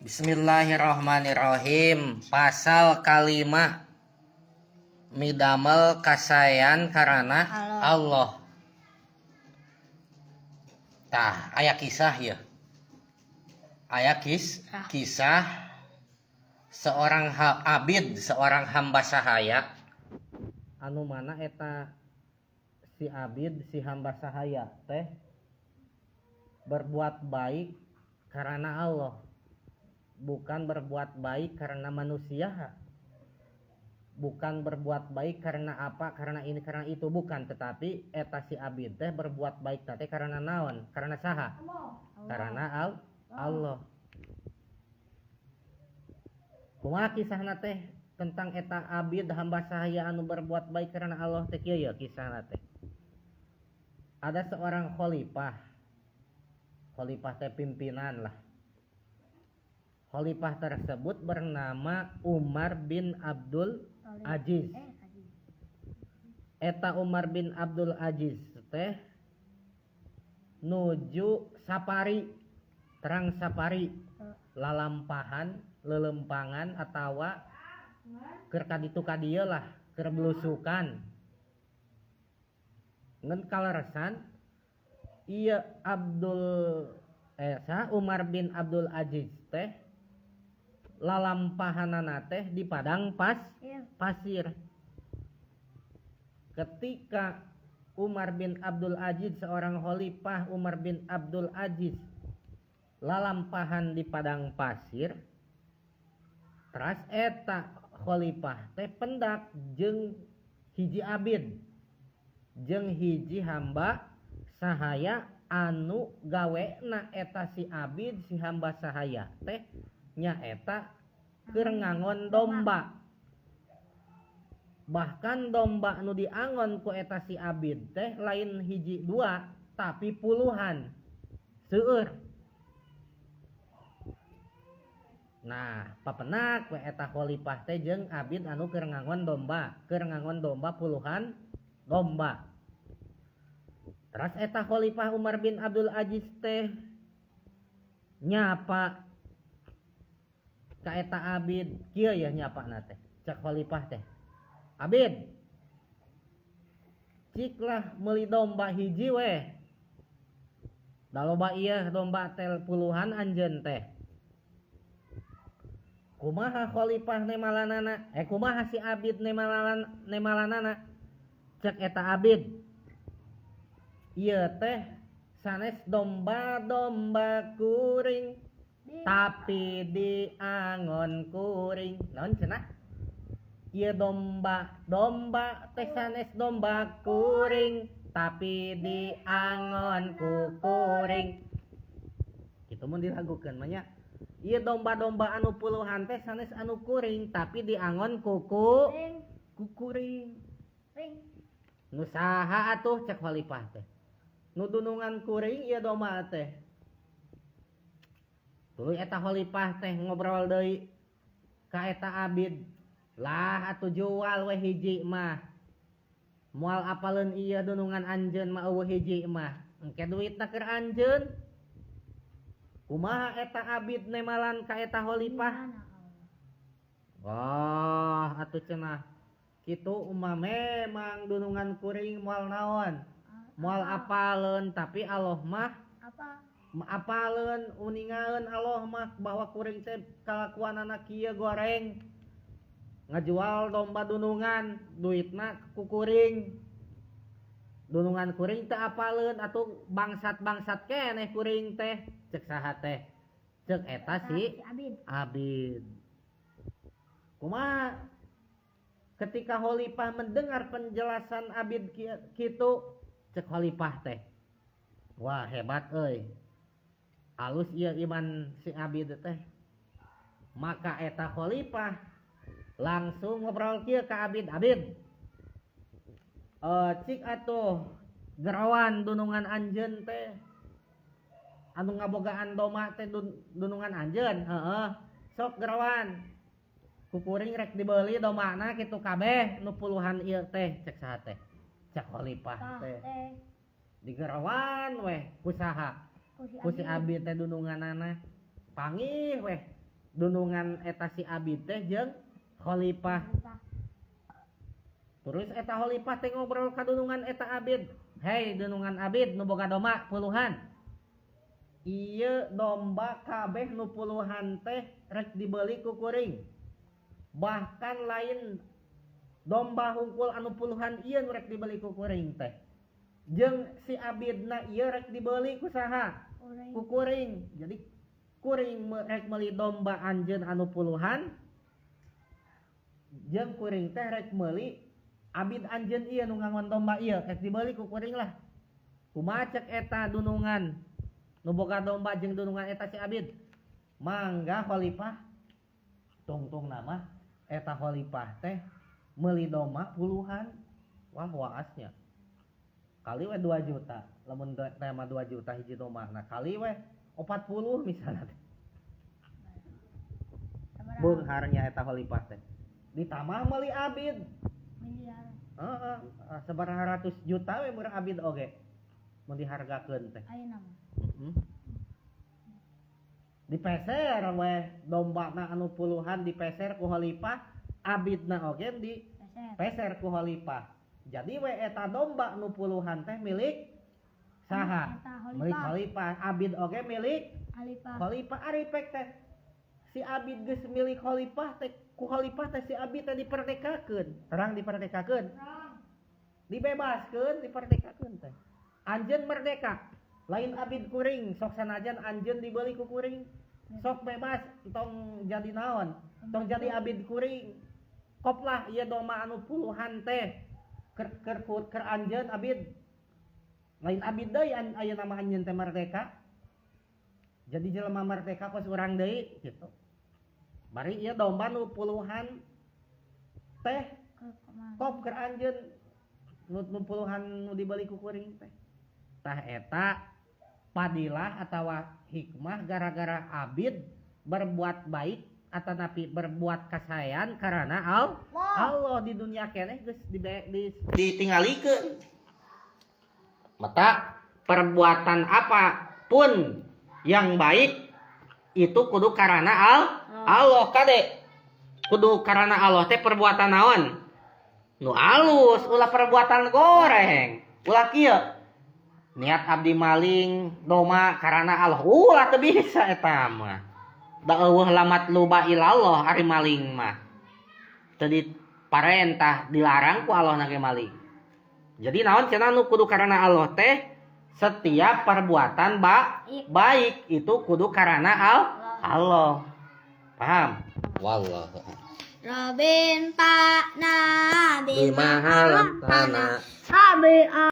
Bismillahirrahmanirrahim. Pasal kalima, midamel kasaean karana Allah. Allah. Tah, aya kisah ya. Aya Ah. kisah seorang abid, seorang hamba sahaya anu mana eta si abid, si hamba sahaya teh berbuat baik karena Allah, bukan berbuat baik karena manusia, bukan berbuat baik karena apa, karena ini, karena itu, bukan, tetapi eta si abid teh berbuat baik teh karena naon, karena saha? Allah. Karena Allah. Kumaha kisahna teh tentang eta abid hamba sahaya anu berbuat baik karena Allah teh? Kieu ya kisahna teh. Ada seorang khalifah. Khalifah teh pimpinan lah. Khalifah tersebut bernama Umar bin Abdul Aziz. Aziz. Eta Umar bin Abdul Aziz teh nuju safari, terang safari, lalampahan, lelempangan atawa keur kaditu kadieu lah, keur belusukan. Ngan kaleresan ieu Abdul sa Umar bin Abdul Aziz teh lalampahanana teh di padang pasir. Ketika Umar bin Abdul Aziz, seorang khalifah Umar bin Abdul Aziz lalampahan di padang pasir, teras eta khalifah teh pendak jeung hiji abid, jeung hiji hamba sahaya anu gawena eta si abid, si hamba sahaya teh nyaeta keur ngangon domba. Bahkan domba nu diangon ku eta si abid teh lain hiji dua, tapi puluhan, seueur. Nah, papenak we eta khalifah teh jeung abid anu keur ngangon domba, keur ngangon domba puluhan domba. Teras eta khalifah Umar bin Abdul Aziz teh nyapa ka eta abid, kieu ya nyapana teh, cek khalifah teh, "Abid, cik lah meuli domba hiji weh, da loba ieu domba teh puluhan anjeun teh." Kumaha khalifah nemalanana? Kumaha si abid nemalanana? Cek eta abid, "Ieu teh sanes domba-domba kuring, tapi diangon kuring." Naon cenah? Ieu domba-domba teh sanes domba kuring, tapi diangon ku kuring. Kitu mun dilagukeun mah nya. Ieu domba-domba anu puluhan teh sanes anu kuring, tapi diangon ku kuring. Ring. Nu saha atuh cek khalifah teh? Nu dunungan kuring ieu domba teh. Tuluy eta khalifah teh ngobrol deui ka eta abid. "Lah atuh jual we hiji mah. Moal apaleun ieu dunungan anjeun mah eueuh hiji mah. Engke duitna keur anjeun." Kumaha eta abid nemalan ka eta khalifah? "Wah, atuh cenah kitu umah memang dunungan kuring moal naon? Moal apaleun, tapi Allah mah apa? Apaleun, uningaeun Allah mah bahwa kuring teh kalakuanana kieu goreng. Ngajual domba dunungan, duitna ku kuring. Dunungan kuring teh apaleun atuh bangsat-bangsat keneh kuring teh." Cek saha teh? Cek eta si Si abid. Abid. Kumaha ketika khalifah mendengar penjelasan abid kitu, cek khalifah teh, "Wah, hebat euy. Alus ieu iman si abid teh." Maka eta khalifah langsung ngobrol kieu ka abid, "Abid, cik atuh gerawan dunungan anjeun teh, anu ngabogaan domba teh dunungan anjeun? Heeh. Sok gerawan, ku kuring rek dibeli dombana kitu kabeh nu puluhan ieu teh." Cek saha teh? Cek khalifah teh. Teh. Digerawan weh ku saha? Ku si Ku si abid. Abid teh dununganana. Pangih weh. Dunungan eta si Abid teh jeung khalifah. Terus eta khalifah teh ngobrol ka dunungan eta Abid, "Hei dunungan Abid nu boga domba puluhan, ieu domba kabeh nu puluhan teh rek dibeli ku kuring. Bahkan lain domba hungkul anu puluhan ieu nu rek dibeli ku kuring teh, jeung si Abidna ieu rek dibeli ku saha? Ku kuring. Jadi kuring rek meuli domba anjeun anu puluhan, jeung kuring teh rek meuli Abid anjeun ieu nu ngangon domba ieu, rek dibeli ku kuring lah." Kumaha cek eta dunungan nu boga domba jeung dunungan eta si Abid? "Mangga, khalifah." Tungtung nama eta khalifah teh meuli domba puluhan. Wah, waasnya kali we 2 juta. Lamun tema 2 juta hiji domba, nah kali we 40 misalnya teh. Beungharnya eta khalifah teh ditambah meuli Abid. Miliar. Heeh, sabaraha ratus juta we murah Abid oge mun dihargakeun teh. Ayeuna mah. Heeh. Dipeser we domba anu puluhan, dipeser ku khalifah, abidna oge di Peser. Peser ku khalifah. Jadi we eta domba nu puluhan teh milik saha? Eta Milik khalifah. Khalifah. Abid oge milik Khalifah. Khalifah. Ari pek teh si Abid geus milik khalifah teh, ku khalifah teh si Abid teh diperdekakeun. Terang diperdekakeun. Dibebaskeun, diperdekakeun teh. Anjeun merdeka. Lain abid kuring, sok sanajan anjeun dibeli ku kuring. Sok bebas, tong jadi naon, tong jadi abid kuring. Koplah ieu domba anu puluhan teh. Ker ker ker anjeun abid. Lain abid deui ayeuna mah, anjeun teh merdeka. Jadi jelema merdeka kos urang deui gitu. Bari ieu domba nu puluhan teh Ke kemana? kop keur anjeun nu puluhan nu dibeli ku kuring teh. Tah eta padilah atawa hikmah gara-gara abid berbuat baik atau napi berbuat kasaean karena Allah di dunia keneh geus ditingalikeun. Mata perbuatan apapun yang baik itu kudu karena Allah kade. Kudu karena Allah teh perbuatan naon? Nu alus, ulah perbuatan goreng. Ulah kieu. Niat abdi maling domba karena Allah. Ulah, teu bisa eta mah. Da euweuh la matluba ilallah ari maling mah. Teu diparentah, dilarang ku Allah na ge maling. Jadi naon cenah nu kudu karena Allah teh setiap perbuatan baik itu kudu karena Allah. Paham? Wallahu. Robin Pak Nabi Di mahalam tanah. Rabi.